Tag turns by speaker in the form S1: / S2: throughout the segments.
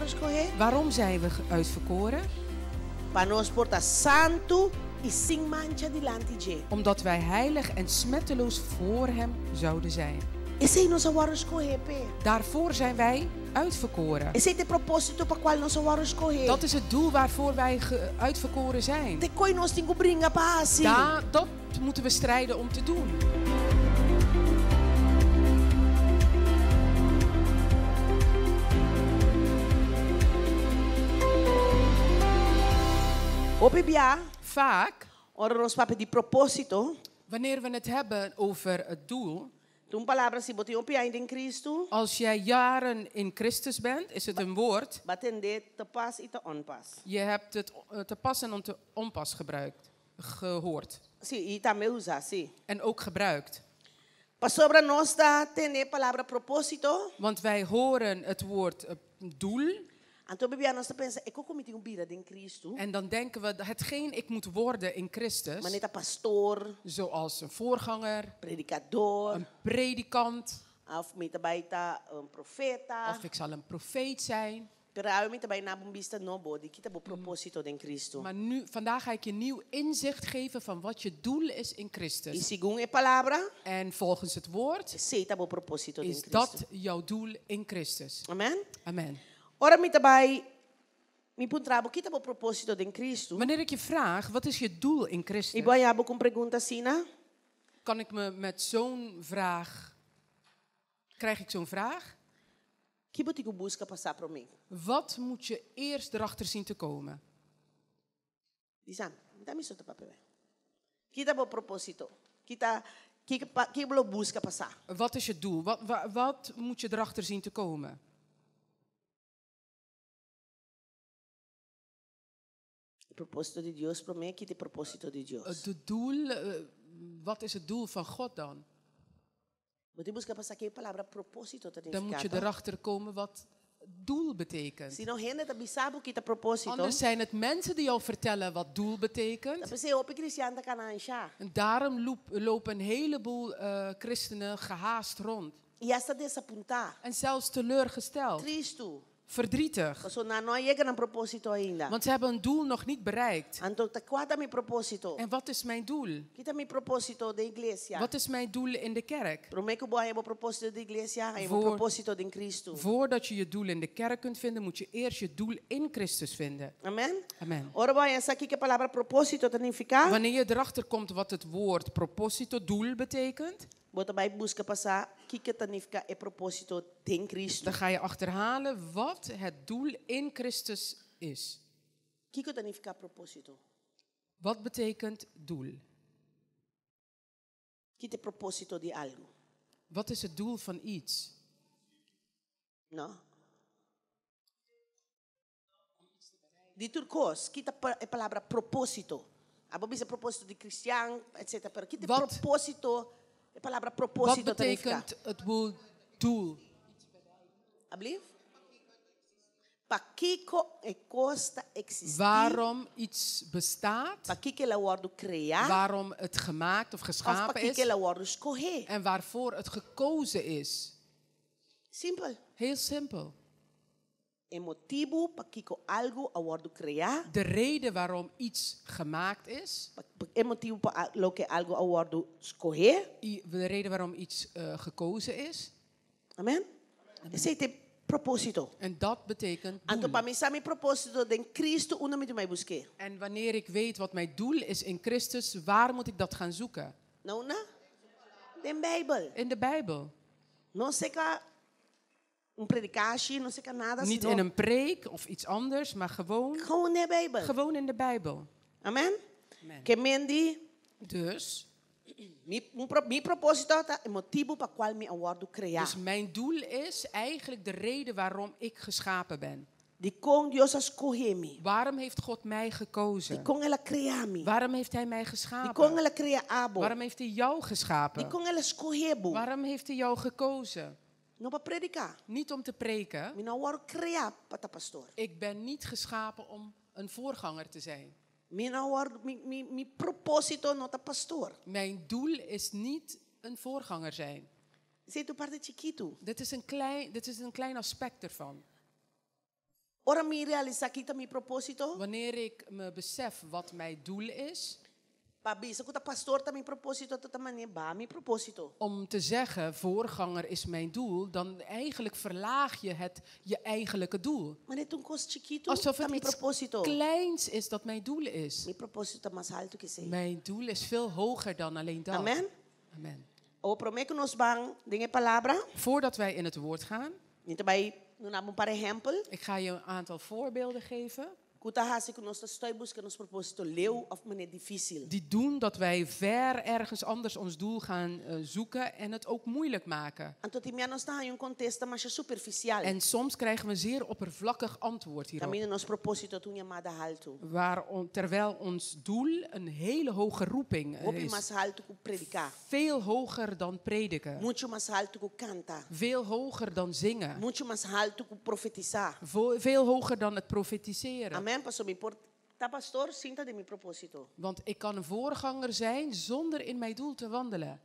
S1: skohé?
S2: Waarom zijn we uitverkoren?
S1: Pa nos por ta santu i sin mancha dilanti dje.
S2: Omdat wij heilig en smetteloos voor Hem zouden zijn.
S1: Esei nos a wòrdu skohé p'e.
S2: Daarvoor zijn wij uitverkoren.
S1: Esei ta e propósito pa kual nos a wòrdu skohé.
S2: Dat is het doel waarvoor wij uitverkoren zijn.
S1: Ta e koi nos tin ku bringa pa hasi.
S2: Da, dat moeten we strijden om te doen.
S1: Hopi bia.
S2: Vaak.
S1: Ora nos papia di propósito.
S2: Wanneer we het hebben over het doel.
S1: Ta un palabra si bo tin hopi aña den Cristo.
S2: Als jij jaren in Christus bent, is het een woord.
S1: Bo a tende te pas i te onpas.
S2: Je hebt het te pas en te onpas gebruikt, gehoord.
S1: Si, i tambe usa, si.
S2: En ook gebruikt.
S1: Pasobra nos ta tende e palabra propósito.
S2: Want wij horen het woord doel.
S1: Anto bibia nos ta pensa, e koko mi tin un bira den Cristo.
S2: En dan denken we, hetgeen ik moet worden in Christus.
S1: Manera ta pastor.
S2: Zoals een voorganger.
S1: Predikador.
S2: Een predikant.
S1: Of mi ta bai ta un profeta.
S2: Of ik zal een profeet zijn.
S1: Pero awe mi ta bai na bo un bista nobo di kita bo propósito den Cristo.
S2: Maar nu, vandaag ga ik je nieuw inzicht geven van wat je doel is in Christus.
S1: I segun e palabra.
S2: En volgens het woord.
S1: Esei ta bo propósito den
S2: Is
S1: Cristo.
S2: dat jouw doel in Christus.
S1: Amen.
S2: Amen.
S1: Ora mi ta bai mi puntra bo kita bo propósito den Cristo.
S2: Wanneer ik je vraag, wat is je doel in Christus?
S1: Mi bo haña bo ku un pregunta asina?
S2: Kan ik me met zo'n vraag, krijg ik zo'n vraag?
S1: Ki bo tin ku buska pa sa promé?
S2: Wat moet je eerst erachter zien te komen?
S1: Bisa, mi ta miso ta papia bai. Ki ta bo propósito? Ki ta, ki pa, ki bo lo buska pa sa?
S2: Wat is je doel? Wat, wa, wat moet je erachter zien te komen?
S1: E propósito di Dios promé, ki ta e propósito di Dios?
S2: Het doel, wat is het doel van God dan?
S1: Bo tin buska pa sa ke e palabra propósito ta
S2: Dan moet
S1: nifiká,
S2: je
S1: toch?
S2: erachter komen wat doel betekent.
S1: Si no hende ta bisa bo ki ta propósito.
S2: Anders zijn het mensen die jou vertellen wat doel betekent.
S1: Ta p'esei hopi kristian ta kana anshá.
S2: En daarom lopen een heleboel christenen gehaast rond.
S1: I asta desapuntá.
S2: En zelfs teleurgesteld.
S1: Tristu.
S2: Verdrietig.
S1: Pasobra nan no a yega nan propósito ainda.
S2: Want ze hebben hun doel nog niet bereikt.
S1: Anto ta kua ta mi propósito?
S2: En wat is mijn doel?
S1: Ki ta mi propósito den iglesia?
S2: Wat is mijn doel in de kerk?
S1: Promé ku bo haña bo propósito den iglesia, haña bo propósito den Cristo.
S2: Voordat je je doel in de kerk kunt vinden, moet je eerst je doel in Christus vinden.
S1: Amen?
S2: Amen.
S1: Ora bo haña sa kiko e palabra propósito ta nifiká?
S2: Wanneer je erachter komt wat het woord propósito, doel betekent,
S1: Bo ta bai buska pa sa kiko ta nifiká e propósito den Cristo.
S2: Dan ga je achterhalen wat het doel in Christus is.
S1: Kiko ta nifiká propósito?
S2: Wat betekent doel?
S1: Ki ta e propósito di algu?
S2: Wat is het doel van iets?
S1: No. Di tur kos, ki ta e palabra propósito? Abo bisa propósito di cristian, etcétera, pero ki ta e propósito, e palabra propósito
S2: Wat
S1: ta nifiká?
S2: betekent het woord doel?
S1: Ablief? Pakiko e kos ta eksistí?
S2: Waarom iets bestaat?
S1: Pakiko el a wòrdu kreá?
S2: Waarom het gemaakt of
S1: Of
S2: geschapen
S1: pakiko
S2: is?
S1: el a wòrdu skohé?
S2: En waarvoor het gekozen is?
S1: Simpel.
S2: Heel simpel.
S1: E motibu pakiko algu a wòrdu kreá.
S2: De reden waarom iets gemaakt is.
S1: E motibu pa loke algu a wòrdu skohé.
S2: I, de reden waarom iets gekozen is.
S1: Amen. Esei ta e propósito.
S2: En dat betekent
S1: Anto
S2: doel.
S1: pa mi sa mi propósito den Cristo unda mi tin bai busk'é.
S2: En wanneer ik weet wat mijn doel is in Christus, waar moet ik dat gaan zoeken?
S1: Na unda? Den Bijbel.
S2: In de Bijbel.
S1: No seka un predikashi, no seka nada,
S2: Niet
S1: sino
S2: in een preek of iets anders, maar gewoon
S1: Gewoon in de Bijbel.
S2: Gewoon in de Bijbel.
S1: Amen.
S2: Amen.
S1: Ke men di,
S2: Dus.
S1: Mi, un pro, mi propósito ta e motibu pa kual mi a wòrdu kreá.
S2: Dus mijn doel is eigenlijk de reden waarom ik geschapen ben.
S1: Dikon Dios a skohe mi?
S2: Waarom heeft God mij gekozen?
S1: Dikon el a krea mi?
S2: Waarom heeft hij mij geschapen?
S1: Dikon el a krea abo?
S2: Waarom heeft hij jou geschapen?
S1: Dikon el a skohe bo?
S2: Waarom heeft hij jou gekozen?
S1: No pa prediká.
S2: Niet om te preken.
S1: Mi no a wòrdu kreá pa ta pastor.
S2: Ik ben niet geschapen om een voorganger te zijn.
S1: Mi no a wòrdu, mi, mi, mi propósito no ta pastor.
S2: Mijn doel is niet een voorganger zijn.
S1: Esei ta un parti chikitu.
S2: Dit is een klein, dit is een klein aspect ervan.
S1: Ora mi realisá ki ta mi propósito.
S2: Wanneer ik me besef wat mijn doel is.
S1: Pa bisa ku ta pastor ta mi propósito, ta ta manera baha mi propósito.
S2: Om te zeggen, voorganger is mijn doel, dan eigenlijk verlaag je het je eigenlijke doel.
S1: Manera ta un kos chikitu
S2: Alsof
S1: ta
S2: het
S1: mi
S2: iets
S1: propósito.
S2: kleins is dat mijn doel is.
S1: Mi propósito ta mas haltu ku esei.
S2: Mijn doel is veel hoger dan alleen dat.
S1: Amen.
S2: Amen.
S1: O promé ku nos ban den e palabra.
S2: Voordat wij in het woord gaan.
S1: Mi ta bai duna bo un par ehèmpel.
S2: Ik ga je een aantal voorbeelden geven.
S1: Ku ta hasi ku nos ta stòi buska nos propósito leu òf manera difísil.
S2: Die doen dat wij ver ergens anders ons doel gaan zoeken en het ook moeilijk maken.
S1: Anto tin mia nos ta haña un kontesta masha superfisial.
S2: En soms krijgen we een zeer oppervlakkig antwoord hierop.
S1: Kaminda nos propósito ta un yamada haltu.
S2: Waar terwijl ons doel een hele hoge roeping
S1: Hopi
S2: is.
S1: mas haltu ku prediká.
S2: Veel hoger dan prediken.
S1: Muchu mas haltu ku kanta.
S2: Veel hoger dan zingen.
S1: Muchu mas haltu ku profetisá.
S2: Veel hoger dan het profetiseren.
S1: Amen, pasobra mi por ta pastor sin ta den mi propósito.
S2: Want ik kan een voorganger zijn zonder in mijn doel te wandelen.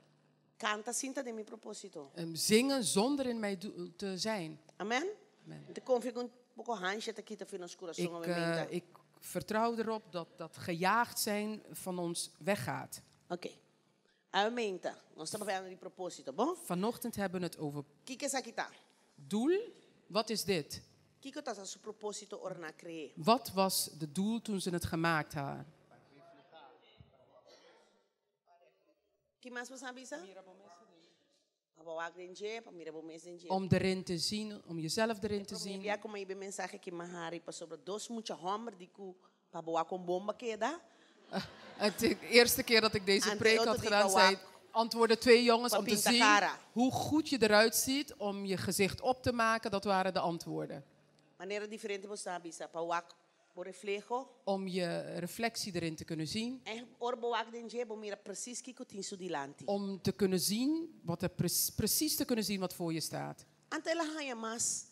S1: Kanta sin ta den mi propósito.
S2: Zingen zonder in mijn doel te zijn.
S1: Amen.
S2: Amen.
S1: Mi ta konfia ku un poko hansha ta kita for nos kurason
S2: Ik,
S1: awe meinta.
S2: ik vertrouw erop dat dat gejaagd zijn van ons weggaat.
S1: Oké. Awe meinta. Nos ta papiando di propósito, bon?
S2: Vanochtend hebben we het over
S1: Kiko esaki ta?
S2: doel. Wat is dit?
S1: Kiko ta su propósito ora nan a kre'é?
S2: Wat was het doel toen ze het gemaakt hadden?
S1: Ki mas bo sa bisa? Pa bo wak den dje, pa mira bo mes den dje.
S2: Om erin te zien, om jezelf erin te zien.
S1: Bia kuma ibe mensahe ki mahari pasobra dos mucha homber di ku pa bo wak kon bomba keda.
S2: Het de eerste keer dat ik deze
S1: Ante
S2: preek
S1: otro
S2: had
S1: di
S2: gedaan,
S1: pa wak
S2: zei antwoorden twee jongens
S1: pa
S2: om te
S1: pinta
S2: zien
S1: cara.
S2: hoe goed je eruit ziet, om je gezicht op te maken. Dat waren de antwoorden.
S1: Manera diferente bo sa bisa pa wak bo refleho.
S2: Om je reflectie erin te kunnen zien.
S1: En ora bo wak den dje, bo mira precies kiko tin su dilanti.
S2: Om te kunnen zien, wat er precies te kunnen zien wat voor je staat.
S1: Anto el a haña mas,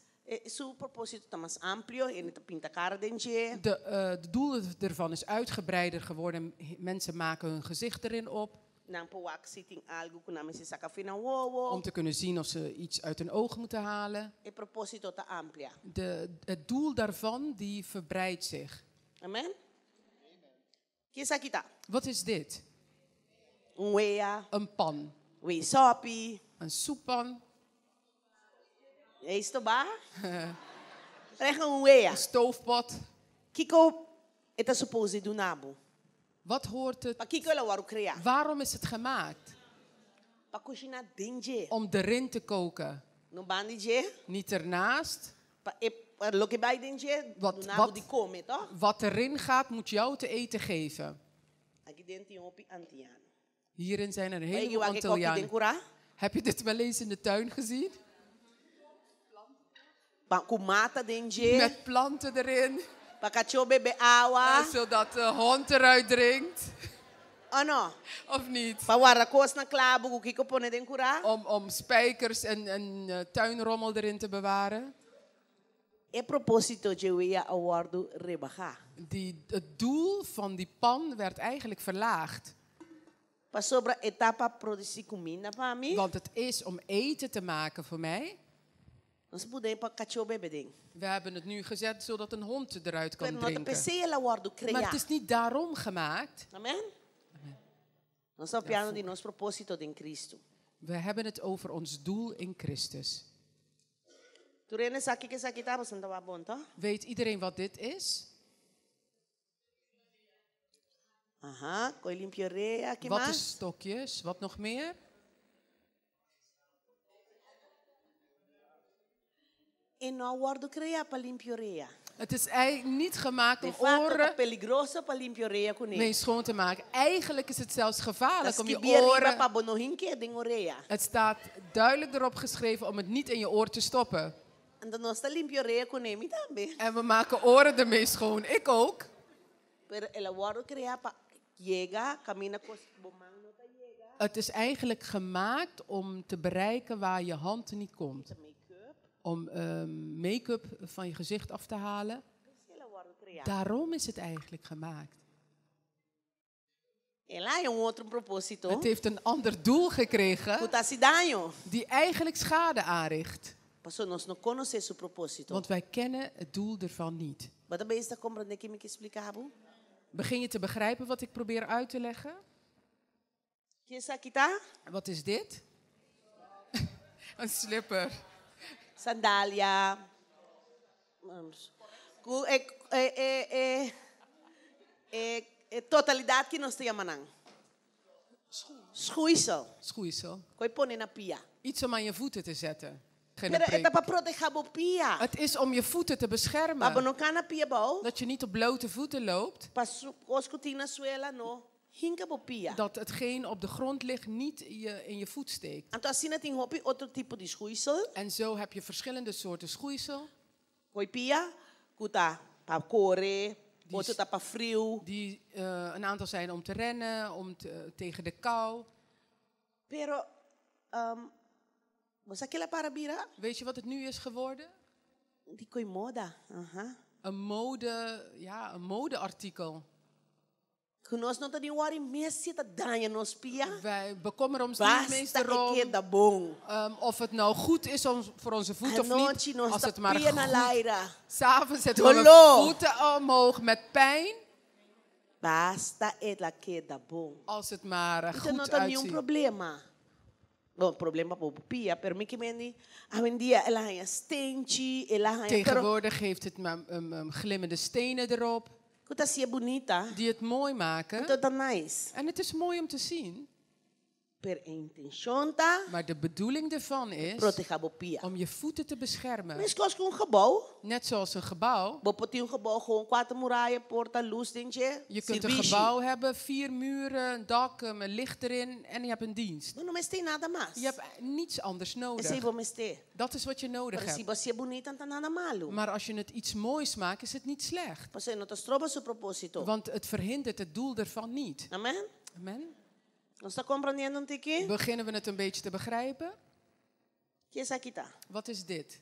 S1: su propósito ta mas amplio, e ta pinta cara den dje.
S2: De doel ervan is uitgebreider geworden. Mensen maken hun gezicht erin op.
S1: Nan por wak si tin algu ku nan mester saka fi nan wowo.
S2: Om te kunnen zien of ze iets uit hun oog moeten halen.
S1: E propósito ta amplia.
S2: Het doel daarvan die verbreidt zich.
S1: Amen? Ki esaki ta?
S2: Wat is dit?
S1: Un wea.
S2: Een pan.
S1: Wei sopi.
S2: Een soeppan.
S1: Eis to ba? Krijg een wea.
S2: Een stoofpot.
S1: Kiko e ta supose di duna bo?
S2: Wat hoort het?
S1: Pa kiko el a wòrdu kreá?
S2: Waarom is het gemaakt?
S1: Pa kushiná den dje.
S2: Om erin te koken.
S1: No ban di dje.
S2: Niet ernaast.
S1: Pa e, pa loke bai den dje, duna bo di kome, toch?
S2: Wat erin gaat, moet jou te eten geven.
S1: Aki den tin hopi antiano.
S2: Hierin zijn er een
S1: Oye,
S2: heleboel
S1: wak e koki den
S2: Antillianen.
S1: kura?
S2: Heb je dit wel eens in de tuin gezien?
S1: Pa ku mata den dje.
S2: Met planten erin.
S1: Pa kachó bebe awa.
S2: Zodat de hond eruit drinkt.
S1: Oh no.
S2: Of niet?
S1: Pa warda kos na klabu ku kiko pone den kura.
S2: Om spijkers en tuinrommel erin te bewaren.
S1: E propósito dje wea a wòrdu rebahá.
S2: Het doel van die pan werd eigenlijk verlaagd.
S1: Pasobra e ta pa produsí kuminda pa mi.
S2: Want het is om eten te maken voor mij.
S1: Nos pud'é pa kachó bebe den.
S2: We hebben het nu gezet zodat een hond eruit kan
S1: Pero no ta
S2: drinken.
S1: p'esei el a wòrdu kreá.
S2: Maar het is niet daarom gemaakt.
S1: Amen?
S2: Amen.
S1: Nos ta papiando di nos propósito den Cristo.
S2: We hebben het over ons doel in Christus.
S1: Tur hende sa kiko esaki ta, boso no ta wak bon, toch?
S2: Weet iedereen wat dit is?
S1: Aha, koi limpio rea, ki
S2: Wat
S1: mas?
S2: is stokjes? Wat nog meer?
S1: E no a wòrdu kreá pa limpio rea.
S2: Het is eigenlijk niet gemaakt
S1: De
S2: om
S1: facto
S2: oren
S1: ta peligroso pa limpio rea kuné.
S2: mee schoon te maken. Eigenlijk is het zelfs gevaarlijk
S1: Ta
S2: om je
S1: skibí riba
S2: oren...
S1: pa bo no hinke den orea.
S2: Het staat duidelijk erop geschreven om het niet in je oor te stoppen.
S1: Anto nos ta limpio orea kuné, mi tambe.
S2: En we maken oren ermee schoon. Ik ook.
S1: Pero el a wòrdu kreá pa yega, kaminda kos bo man no ta yega.
S2: Het is eigenlijk gemaakt om te bereiken waar je hand niet komt.
S1: Ta make-up.
S2: Om make-up van je gezicht af te halen.
S1: P'esei el a wòrdu kreá.
S2: Daarom is het eigenlijk gemaakt.
S1: El a haña un otro propósito.
S2: Het heeft een ander doel gekregen.
S1: Ku ta hasi daño.
S2: Die eigenlijk schade aanricht.
S1: Paso nos no konosé su propósito.
S2: Want wij kennen het doel ervan niet.
S1: Bo ta bezig ta komprondé kiko mi ke splika bo?
S2: Begin je te begrijpen wat ik probeer uit te leggen?
S1: Ki esaki ta?
S2: Wat is dit? Een slipper.
S1: Sandalia. Ku e e e e e e totalidat ki nos ta yama nan? Schoeisel.
S2: Schoeisel.
S1: Koi pone na pia.
S2: Iets om aan je voeten te zetten. Geen
S1: Pero
S2: prik.
S1: e ta pa protehá bo pia.
S2: Het is om je voeten te
S1: Pa bo
S2: beschermen.
S1: no kana pia abou.
S2: Dat je niet op blote voeten loopt.
S1: Pa kos ku tin na suela no hinka bo pia.
S2: Dat hetgeen op de grond ligt niet in je voet steekt.
S1: Anto asina tin hopi otro tipo di schoeisel.
S2: En zo heb je verschillende soorten schoeisel.
S1: Koi pia, ku ta pa kore,
S2: Die
S1: otro ta pa friu.
S2: Die een aantal zijn om te rennen, tegen de kou.
S1: Pero, bo sa kila para bira?
S2: Weet je wat het nu is geworden?
S1: Di koi moda. Aha.
S2: Een mode, ja, een modeartikel.
S1: Ku nos no ta ni wari mes si ta daña nos pia.
S2: Wij bekommeren ons niet
S1: Basta
S2: meest
S1: e
S2: erom,
S1: keda bon.
S2: of het nou goed is voor onze voet of niet.
S1: Anochi nos
S2: Als
S1: ta
S2: het maar
S1: pia na
S2: goed
S1: laira.
S2: 's Avonds zetten we
S1: Dolor.
S2: voeten omhoog met pijn.
S1: Basta e la keda bon.
S2: Als het maar
S1: Ito no
S2: goed
S1: ta ni un
S2: uitziet.
S1: problema. Bon, problema pa pia, pero mi ke mendi, awendia el a haña stenchi, el a haña, pero
S2: Tegenwoordig geeft het maar glimmende stenen erop.
S1: ku ta hasié bunita.
S2: Die het mooi maken.
S1: Anto ta nice.
S2: En het is mooi om te zien.
S1: Pero e intenshon ta
S2: Maar de bedoeling ervan is
S1: protehá bo pia.
S2: om je voeten te beschermen.
S1: Meskos ku un gebouw.
S2: Net zoals een gebouw.
S1: Bo por tin un gebouw gewoon kuater muraya, porta, lus den dje,
S2: Je kunt een
S1: sirbishi.
S2: gebouw hebben, 4 muren, een dak, een licht erin en je hebt een dienst.
S1: Bo no mester nada mas.
S2: Je hebt niets anders nodig.
S1: Esei bo mester.
S2: Dat is wat je nodig
S1: Pero si
S2: hebt.
S1: bo hasié bunita, no ta nada malu.
S2: Maar als je het iets moois maakt, is het niet slecht.
S1: Pasobra e no ta stroba su propósito.
S2: Want het verhindert het doel ervan niet.
S1: Amen?
S2: Amen.
S1: Nos ta komprondiendo un tiki?
S2: Beginnen we het een beetje te begrijpen?
S1: Ki esaki ta?
S2: Wat is dit?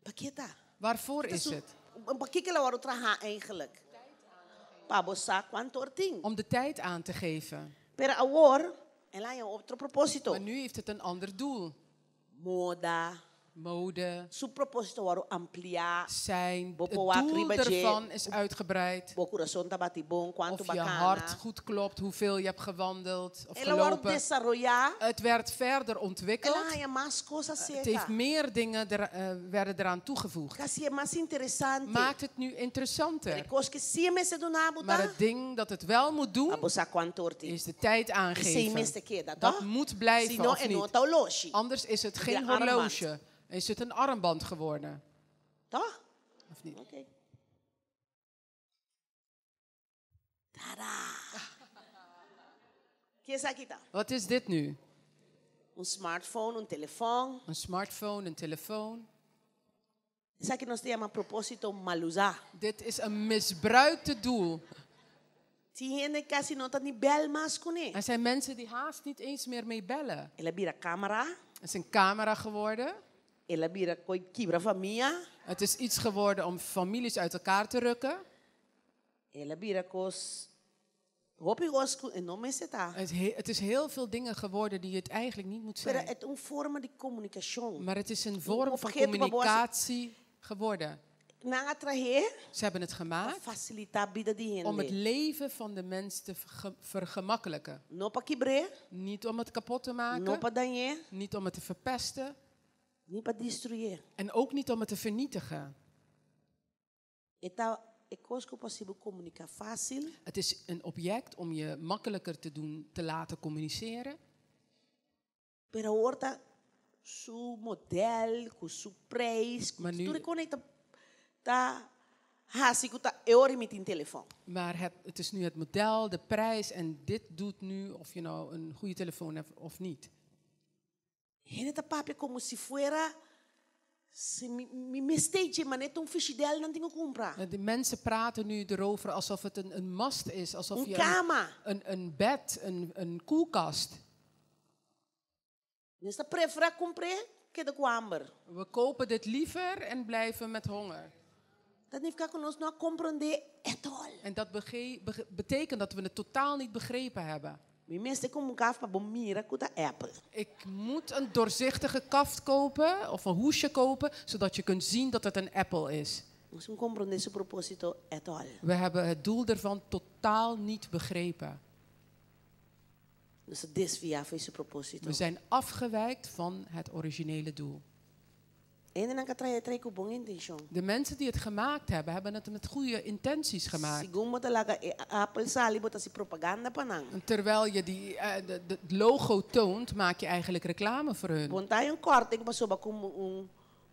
S1: Pa ke ta?
S2: Waarvoor is het?
S1: Pa kiko el a wòrdu trahá eigenlijk? Pa bo sa kuantu or tin.
S2: Om de tijd aan te geven.
S1: Pero awor, el a haña otro propósito.
S2: Maar nu heeft het een ander doel.
S1: Moda.
S2: Mode,
S1: Su propósito a wòrdu ampliá.
S2: zijn.
S1: Bo
S2: Het
S1: por wak
S2: doel
S1: riba dje.
S2: ervan is uitgebreid.
S1: Bo kurason ta bati bon, kuantu
S2: Of je
S1: bakana.
S2: hart goed klopt, hoeveel je hebt gewandeld of
S1: El a wòrdu
S2: gelopen.
S1: desaroyá.
S2: Het werd verder
S1: El a
S2: ontwikkeld.
S1: haña mas kos
S2: Het
S1: aserka.
S2: heeft meer dingen werden eraan toegevoegd.
S1: Ku a hasié mas interesante.
S2: Maakt het nu interessanter.
S1: E kos ku sí mester duna bo ta.
S2: Maar het ding dat het wel moet doen,
S1: Pa bo sa kuantu or tin.
S2: is de tijd
S1: Esei
S2: aangeven.
S1: mester keda,
S2: Dat
S1: toch?
S2: moet blijven
S1: Si no,
S2: of
S1: e no
S2: niet.
S1: ta oloshi.
S2: Anders is het geen
S1: De armband.
S2: horloge. Is het een armband geworden?
S1: Toch?
S2: Of niet?
S1: Oké. Tada! Ki esaki ta?
S2: Wat is dit nu?
S1: Un smartphone, un telefòn.
S2: Een smartphone, een telefoon.
S1: Esaki nos ta yama propósito malusá.
S2: Dit is een misbruikte doel.
S1: Tin hende kasi no ta ni bèl mas kuné.
S2: Er zijn mensen die haast niet eens meer mee bellen.
S1: El a bira kámara.
S2: Het is een camera geworden.
S1: El a bira koi kibra famia.
S2: Het is iets geworden om families uit elkaar te rukken.
S1: El a bira kos hopi kos ku e no mester ta.
S2: Het is heel veel dingen geworden die het eigenlijk niet moet
S1: Pero
S2: zijn.
S1: e ta un forma di komunikashon.
S2: Maar het is een vorm van
S1: Objeto pa bo hasi-
S2: communicatie geworden.
S1: Nan a trah'é
S2: Ze hebben het gemaakt
S1: fasilitá bida di
S2: om het
S1: hende.
S2: leven van de mens te vergemakkelijken.
S1: No pa kibr'é,
S2: Niet om het kapot te
S1: no
S2: maken,
S1: pa dañ'é,
S2: niet om het te verpesten
S1: ni pa destruié.
S2: en ook niet om het te vernietigen.
S1: E ta e kos ku por hasi bo komuniká fásil.
S2: Het is een object om je makkelijker te doen, te laten communiceren.
S1: Pero awor ta su model, ku su prijs,
S2: Maar nu
S1: tur e kos ta hasi ku ta e ora mi tin telefòn.
S2: Maar het is nu het model, de prijs en dit doet nu of je nou een goede telefoon hebt of niet.
S1: Hende ta papia komo si fuera si mi, mi mester dje, manera ta un frishidèr nan tin ku kumpra.
S2: De mensen praten nu erover alsof het een mast is, alsof
S1: Un
S2: je
S1: kama.
S2: een bed, een koelkast.
S1: Nos ta preferá kumpr'é keda ku hamber.
S2: We kopen dit liever en blijven met honger.
S1: Dat nifiká ku nos no a komprondé at all.
S2: En dat betekent dat we het totaal niet begrepen hebben.
S1: Mi mester kumpra un kaft pa bo mira ku ta Apple.
S2: Ik moet een doorzichtige kaft kopen of een hoesje kopen, zodat je kunt zien dat het een Apple is.
S1: Nos no a komprondé su propósito at all.
S2: We hebben het doel ervan totaal niet begrepen.
S1: Nos a desviá for di su propósito.
S2: We zijn afgewijkt van het originele doel.
S1: Hendenan ku a traha, a traha ku bon intenshon.
S2: De mensen die het gemaakt hebben, hebben het met goede intenties gemaakt.
S1: Segun bo ta laga e Apple sali, bo ta hasi propaganda pa nan.
S2: En terwijl je die, het logo toont, maak je eigenlijk reclame voor hun.
S1: Bo no ta haña un kòrting pasobra ku un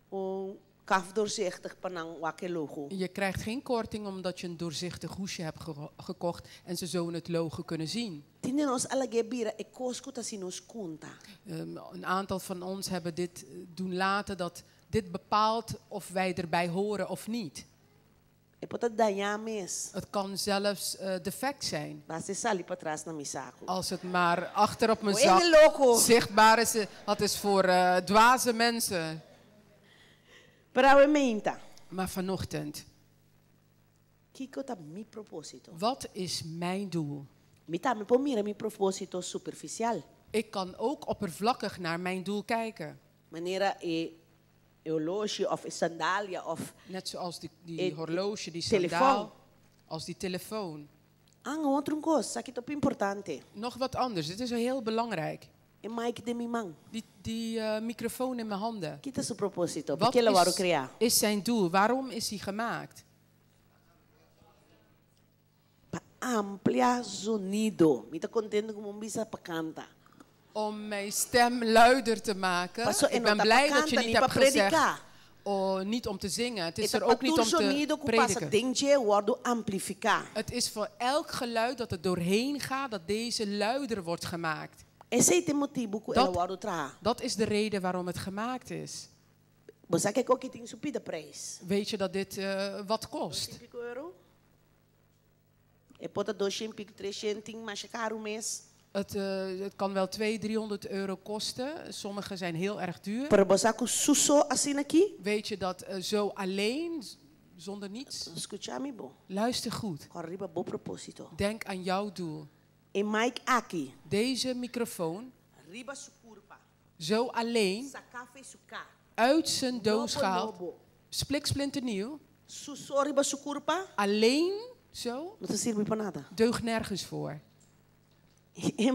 S1: un kaft doorzichtig pa nan wak e logo.
S2: Je krijgt geen korting omdat je een doorzichtig hoesje hebt gekocht en ze zo het logo kunnen zien.
S1: Tin di nos a lag'é bira e kos ku ta hasi nos konta.
S2: Een aantal van ons hebben dit doen laten dat dit bepaalt of wij erbij horen of niet.
S1: E por ta dañá mes.
S2: Het kan zelfs defect zijn.
S1: Basta e sali patras na mi saku.
S2: Als het maar achter op mijn
S1: O
S2: zak
S1: hende loko.
S2: zichtbaar is, dat is voor dwaze mensen.
S1: Pero awe meinta.
S2: Maar vanochtend.
S1: Kiko ta mi propósito?
S2: Wat is mijn doel?
S1: Mi tambe por mira mi propósito superficial.
S2: Ik kan ook oppervlakkig naar mijn doel kijken.
S1: Manera e horloge of e sandalia of
S2: Net zoals die
S1: e
S2: horloge, die
S1: telefon.
S2: sandaal, als die telefoon.
S1: An otro un kos, esaki ta hopi importante.
S2: Nog wat anders, dit is heel belangrijk.
S1: E mic den mi man.
S2: Die microfoon in mijn handen.
S1: Ki ta su propósito?
S2: Wat
S1: Pakiko el a wòrdu kreá?
S2: is zijn doel? Waarom is hij gemaakt?
S1: Pa amplia zonido. Mi ta kontentu ku mi bisa pa kanta.
S2: Om mijn stem luider te maken.
S1: Paso
S2: Ik
S1: e no
S2: ben
S1: ta pa
S2: blij dat je
S1: kanta
S2: niet
S1: ni pa
S2: hebt gezegd,
S1: prediká.
S2: oh, niet om te zingen. Het
S1: E
S2: is
S1: ta
S2: er
S1: pa
S2: ook niet
S1: tur
S2: om te
S1: zonido ku pasa
S2: prediken.
S1: den dje wòrdu amplifiká.
S2: Het is voor elk geluid dat er doorheen gaat, dat deze luider wordt gemaakt.
S1: Esei ta e motibu ku el a wòrdu traha.
S2: Dat is de reden waarom het gemaakt is.
S1: Bo sa ku e tin su pida preis.
S2: Weet je dat dit wat kost?
S1: Doshen piku euro? E por ta doshen piku, treshen, tin masha karu mes.
S2: Het kan wel twee, 300 euro kosten. Sommige zijn heel erg duur.
S1: Pero bo sa ku su so asina aki?
S2: Weet je dat zo alleen, zonder niets?
S1: Skucha mi bon.
S2: Luister goed.
S1: Kòrda riba bo propósito.
S2: Denk aan jouw doel.
S1: E mic aki.
S2: Deze microfoon,
S1: Riba su kurpa.
S2: zo alleen,
S1: Saká fo'i su kaha.
S2: uit zijn doos
S1: Nobo,
S2: gehaald,
S1: nobo.
S2: spliksplinternieuw,
S1: Su so riba su kurpa.
S2: alleen zo,
S1: No ta sirbi pa nada.
S2: deugt nergens voor.
S1: E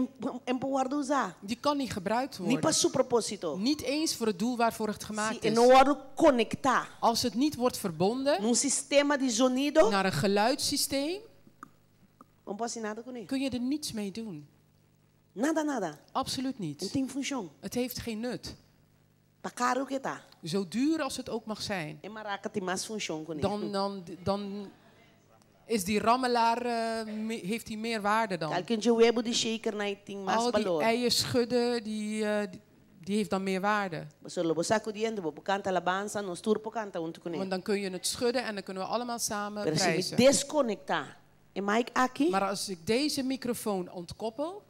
S1: n por wòrdu usá.
S2: Die kan niet gebruikt
S1: Ni
S2: worden.
S1: pa su propósito.
S2: Niet eens voor het doel waarvoor het gemaakt
S1: Si e
S2: is.
S1: no wòrdu konektá.
S2: Als het niet wordt verbonden
S1: Na un sistema di zonido.
S2: naar een geluidssysteem,
S1: Bo n por hasi nada kuné.
S2: kun je er niets mee doen.
S1: Nada, nada.
S2: Absoluut
S1: No
S2: niet.
S1: tin funshon.
S2: Het heeft geen nut.
S1: Pa karu ku e ta.
S2: Zo duur als het ook mag zijn.
S1: E maraka tin mas funshon kuné.
S2: Dan is die rammelaar, heeft die meer waarde dan.
S1: Kualke webu di shaker nan tin mas
S2: Al die
S1: balor.
S2: eieren schudden, die heeft dan meer waarde.
S1: Pasobra lo bo sakudí hende, bo por kanta alabansa, nos tur por kanta huntu kuné.
S2: Want dan kun je het schudden en dan kunnen we allemaal samen
S1: Pero si mi
S2: prijzen.
S1: deskonektá e mic aki,
S2: Maar als ik deze microfoon ontkoppel,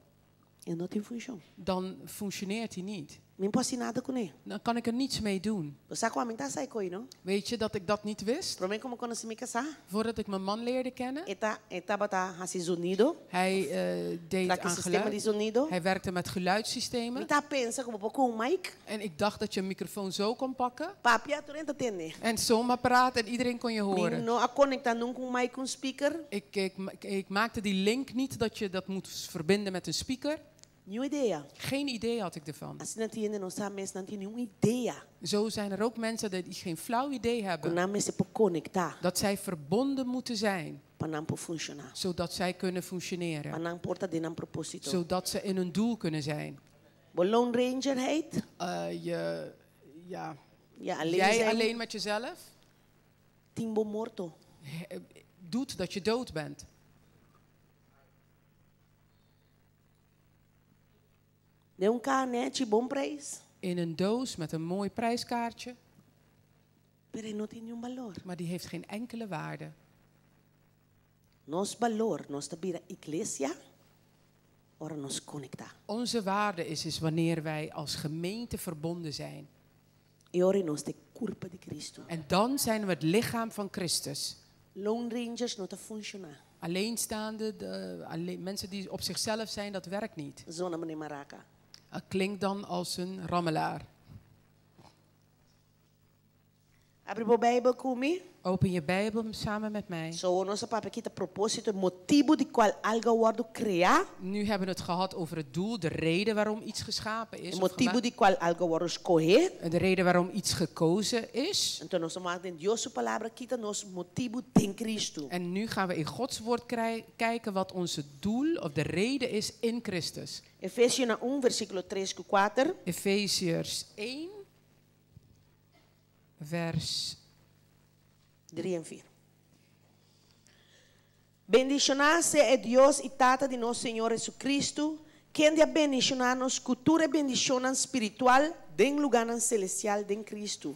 S1: e no tin funshon.
S2: Dan functioneert hij niet.
S1: Mi n por hasi nada kuné.
S2: Dan kan ik er niets mee doen.
S1: Bo sa ku ami n ta sa e koi, no?
S2: Weet je dat ik dat niet wist?
S1: Promé ku mi a konosé mi kasá?
S2: Voordat ik mijn man leerde kennen.
S1: E ta, e tabata hasi zonido.
S2: Hij deed
S1: Traha
S2: aan
S1: sistema
S2: geluid.
S1: di zonido.
S2: Hij werkte met geluidssystemen.
S1: Mi ta pensa ku bo por kohe un mic.
S2: En ik dacht dat je een microfoon zo kon pakken.
S1: Papia tur hende ta tende.
S2: En zomaar praten en iedereen kon je
S1: Mi
S2: horen.
S1: no a konektá nunka un mic ku un speaker.
S2: Ik maakte die link niet dat je dat moet verbinden met een speaker.
S1: Niun idea.
S2: Geen idee had ik ervan.
S1: Asina tin hende no sa mes nan tin niun idea.
S2: Zo zijn er ook mensen die geen flauw idee hebben.
S1: Ku nan mester por konektá.
S2: Dat zij verbonden moeten zijn.
S1: Pa nan por funshoná.
S2: Zodat zij kunnen functioneren.
S1: Pa nan por ta den nan propósito.
S2: Zodat ze in hun doel kunnen zijn.
S1: Bo Lone Ranger heet?
S2: Je, ja.
S1: Ja, alleen
S2: Jij
S1: zijn.
S2: alleen met jezelf?
S1: Tin bo morto.
S2: Doet dat je dood bent.
S1: Den un kaha nèchi, bon preis.
S2: In een doos met een mooi prijskaartje.
S1: Pero e no tin niun balor.
S2: Maar die heeft geen enkele waarde.
S1: Nos balor, nos ta bira iglesia, ora nos konektá.
S2: Onze waarde is wanneer wij als gemeente verbonden zijn.
S1: E ora nos ta kurpa di Kristu.
S2: En dan zijn we het lichaam van Christus.
S1: Lone Rangers no ta funshoná.
S2: Alleenstaande, mensen die op zichzelf zijn, dat werkt niet.
S1: Zona manera maraka.
S2: Het klinkt dan als een rammelaar.
S1: Habri bo Beibel ku mi.
S2: Open je Bijbel samen met mij.
S1: So nos a papia ki ta propósito, motibu di kua algu a wòrdu kreá.
S2: Nu hebben we het gehad over het doel, de reden waarom iets geschapen is. Of
S1: Motibu
S2: gemaakt-
S1: di kua algu a wòrdu skohé.
S2: De reden waarom iets gekozen is.
S1: Anto nos ta wak den Dios su palabra ki ta nos motibu den Kristu.
S2: En nu gaan we in Gods woord kijken wat onze doel of de reden is in Christus.
S1: Efesionan 1, versíkulo 3 ku 4.
S2: Efeziërs 1, vers
S1: 3 en 4. Bendishoná sea e Dios i Tata di nos Señor Jesucristo, kende a bendishoná nos ku tur e bendishonnan spiritual den lugánan selestial den Cristo.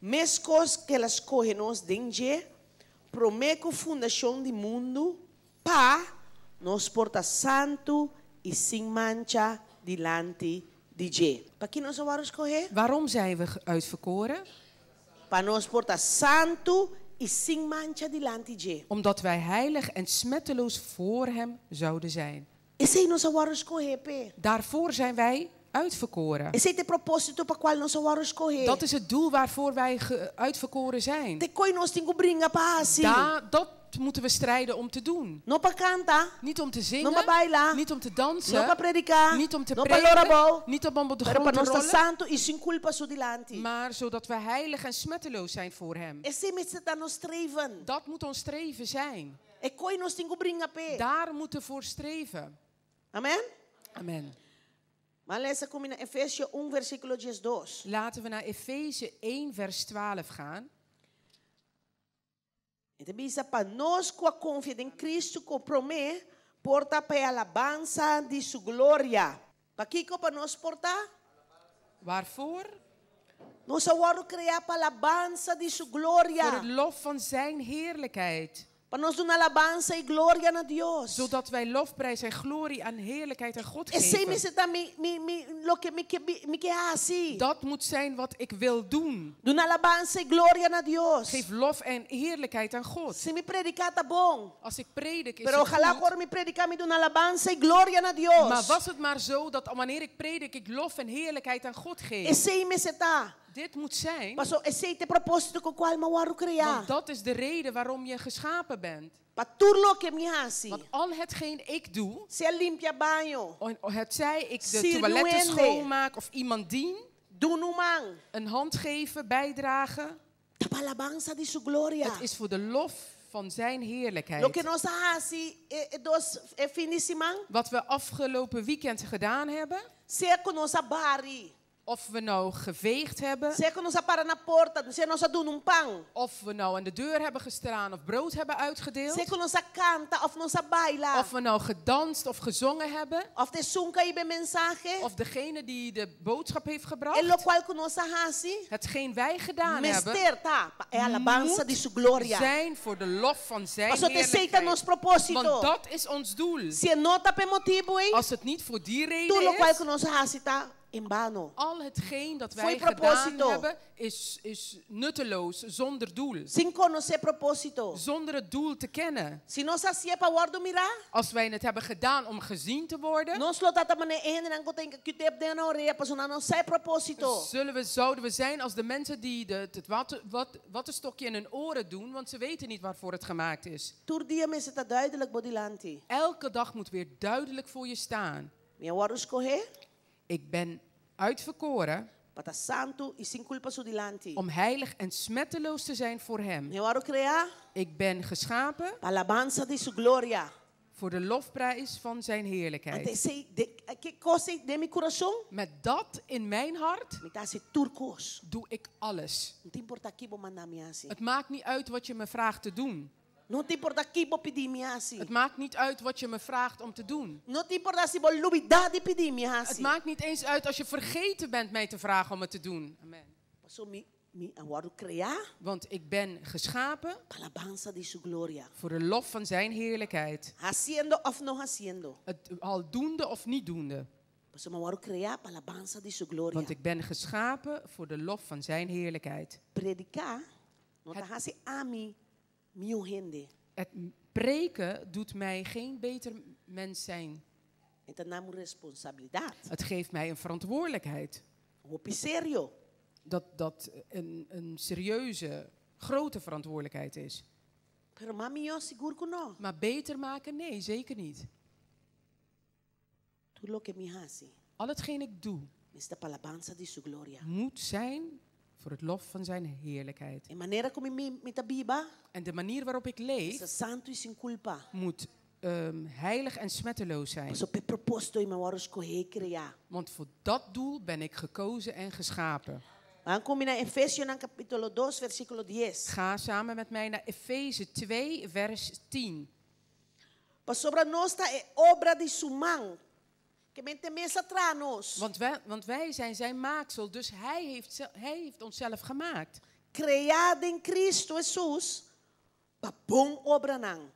S1: Meskos ku el a skohe nos den dje, promé ku fundashon di mundu, pa nos por ta santu i sin mancha dilanti di dje. Pa ki nos a wòrdu skohé?
S2: Waarom zijn we uitverkoren?
S1: Pa nos por ta santu i sin mancha dilanti dje.
S2: Omdat wij heilig en smetteloos voor hem zouden zijn.
S1: Esei nos a wòrdu skohé p'e.
S2: Daarvoor zijn wij uitverkoren.
S1: Esei ta e propósito pa kual nos a wòrdu skohé.
S2: Dat is het doel waarvoor wij uitverkoren zijn.
S1: Ta e kos nos tin ku bringa pa hasi.
S2: Dat moeten we strijden om te doen.
S1: No pa kanta.
S2: Niet om te
S1: No
S2: zingen.
S1: pa baila.
S2: Niet om te dansen.
S1: No pa prediká.
S2: Niet om te
S1: No pa lora
S2: prediken.
S1: abou.
S2: Niet om op de
S1: Pero pa
S2: grond te
S1: nos ta
S2: rollen.
S1: santu i sin kulpa su dilanti.
S2: Maar zodat we heilig en smetteloos zijn voor hem.
S1: Esei mester ta nos streven.
S2: Dat moet ons streven zijn.
S1: E kos nos tin ku bringa p'e.
S2: Daar moeten we voor streven.
S1: Amen?
S2: Amen.
S1: Ban lesa ku mi na Efesio 1, versíkulo 12.
S2: Laten we naar Efeze 1, vers 12 gaan.
S1: E ta bisa pa nos ku a konfia den Kristu ku promé por ta pa alabansa di su gloria. Pa kiko pa nos por ta?
S2: Waarvoor?
S1: Nos a wòrdu kreá pa alabansa di su gloria.
S2: Voor het lof van zijn heerlijkheid.
S1: Pa nos duna alabansa i gloria na Dios.
S2: Zodat wij lofprijs en glorie en heerlijkheid aan God
S1: Esei
S2: geven.
S1: mester ta mi mi mi loke mi ke mi ke hasi.
S2: Dat moet zijn wat ik wil doen.
S1: Duna alabansa i gloria na Dios.
S2: Geef lof en heerlijkheid aan God.
S1: Si mi prediká ta bon.
S2: Als ik predik is
S1: Pero
S2: het
S1: ojalá
S2: goed.
S1: ora mi prediká mi duna alabansa i gloria na Dios.
S2: Maar was het maar zo dat wanneer ik predik ik lof en heerlijkheid aan God geef.
S1: Esei mester ta.
S2: Dit moet zijn.
S1: Paso esei ta e propósito ku kual m'a wòrdu kreá.
S2: Want dat is de reden waarom je geschapen bent.
S1: Pa tur loke mi hasi.
S2: Want al hetgeen ik doe,
S1: Sea limpia baño.
S2: Het zij ik de
S1: Sirbi
S2: toiletten
S1: hende.
S2: schoonmaak of iemand dien,
S1: Duna un man.
S2: een hand geven, bijdragen.
S1: Ta pa alabansa di su gloria.
S2: Het is voor de lof van zijn heerlijkheid.
S1: Loke nos a hasi e, e dos e fin di siman.
S2: Wat we afgelopen weekend gedaan hebben,
S1: Sea ku nos a bari.
S2: of we nou geveegd hebben,
S1: Sea ku nos a para na porta, sea nos a duna un pan.
S2: of we nou aan de deur hebben gestaan of brood hebben uitgedeeld,
S1: Sea ku nos a kanta òf nos a baila.
S2: of we nou gedanst of gezongen hebben,
S1: Òf ta esun ku a hiba e mensahe.
S2: of degene die de boodschap heeft
S1: E
S2: gebracht,
S1: lokual ku nos a hasi.
S2: hetgeen wij gedaan hebben,
S1: Mester ta pa e alabansa
S2: moet
S1: di su gloria.
S2: zijn voor de lof van zijn
S1: Paso ta esei ta
S2: heerlijkheid.
S1: nos propósito.
S2: Want dat is ons doel.
S1: Si e no ta p'e motibu ei,
S2: Als het niet voor die
S1: tur
S2: reden
S1: lokual
S2: is,
S1: ku nos a hasi ta en vano.
S2: al hetgeen dat
S1: Foi
S2: wij gedaan
S1: propósito.
S2: hebben, is nutteloos, zonder doel.
S1: Sin konosé propósito.
S2: Zonder het doel te kennen.
S1: Si nos hasié pa wòrdu mirá,
S2: Als wij het hebben gedaan om gezien te worden,
S1: nos lo ta manera e hendenan ku tin Q-tip den nan orea, paso nan no sa e propósito.
S2: zouden we zijn als de mensen die het wattenstokje in hun oren doen, want ze weten niet waarvoor het gemaakt is.
S1: Tur dia mester ta duidelijk bo dilanti.
S2: Elke dag moet weer duidelijk voor je staan.
S1: Mi a wòrdu skohé,
S2: Ik ben uitverkoren
S1: pa ta santu i sin kulpa su dilanti.
S2: om heilig en smetteloos te zijn voor hem.
S1: Mi a wòrdu kreá
S2: Ik ben geschapen
S1: pa alabansa di su gloria.
S2: voor de lofprijs van zijn heerlijkheid.
S1: Anto esei, de, ku e kos den mi kurason,
S2: Met dat in mijn hart
S1: mi ta hasi tur kos.
S2: doe ik alles.
S1: No ta importá ki bo manda mi hasi.
S2: Het maakt niet uit wat je me vraagt te doen.
S1: No ta importá ki bo pidi mi hasi.
S2: Het maakt niet uit wat je me vraagt om te doen.
S1: No ta importá si bo lubidá di pidi mi
S2: Het
S1: hasi.
S2: maakt niet eens uit als je vergeten bent mij te vragen om het te doen. Amen.
S1: Paso mi mi a wòrdu kreá
S2: Want ik ben geschapen
S1: pa alabansa di su gloria.
S2: voor de lof van zijn heerlijkheid.
S1: Hasiendo òf no hasiendo.
S2: Het al doende of niet doende.
S1: Paso mi a wòrdu kreá pa alabansa di su gloria.
S2: Want ik ben geschapen voor de lof van zijn heerlijkheid.
S1: Prediká, no ta hasi ami, mihó hende.
S2: Het Preken doet mij geen beter mens zijn.
S1: E ta duna mi responsabilidat.
S2: Het geeft mij een verantwoordelijkheid.
S1: Hopi serio.
S2: Dat een serieuze, grote verantwoordelijkheid is.
S1: Pero mas mihó sigur ku no.
S2: Maar beter maken? Nee, zeker niet.
S1: Tur loke mi hasi.
S2: Al hetgeen ik doe,
S1: Mester ta pa alabansa di su gloria.
S2: Moet zijn voor het lof van zijn heerlijkheid.
S1: E manera ku mi mi ta biba,
S2: En de manier waarop ik leef,
S1: ta santu i sin kulpa.
S2: Moet heilig en smetteloos zijn.
S1: Paso p'e propósito ei m'a wòrdu skohé i kreá.
S2: Want voor dat doel ben ik gekozen en geschapen.
S1: Ban ku mi na Efesionan kapítulo 2, versíkulo 10.
S2: Ga samen met mij naar Efeze 2, vers 10.
S1: Pasobra nos ta e obra di su man. Ke men t'e mes a traha nos.
S2: Want wij zijn zijn maaksel, dus hij heeft onszelf gemaakt.
S1: Kreá den Kristu Hesus pa bon obranan.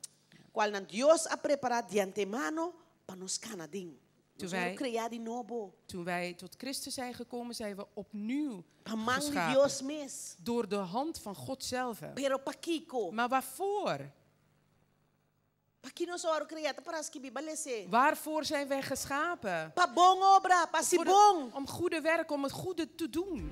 S1: Kualnan Dios a prepará di antemano pa nos kana aden.
S2: Toen
S1: Nos a
S2: wij,
S1: kreá di nobo.
S2: Toen wij tot Christus zijn gekomen, zijn we opnieuw
S1: Pa man di
S2: geschapen.
S1: Dios mes.
S2: Door de hand van God zelf.
S1: Pero pakiko?
S2: Maar waarvoor?
S1: Pakiko nos a wòrdu kreá? Ta pará skibí, ban lesa.
S2: Waarvoor zijn wij geschapen?
S1: Pa bon obra, pa hasi
S2: Voor
S1: bon.
S2: Om goede werken, om het goede te doen.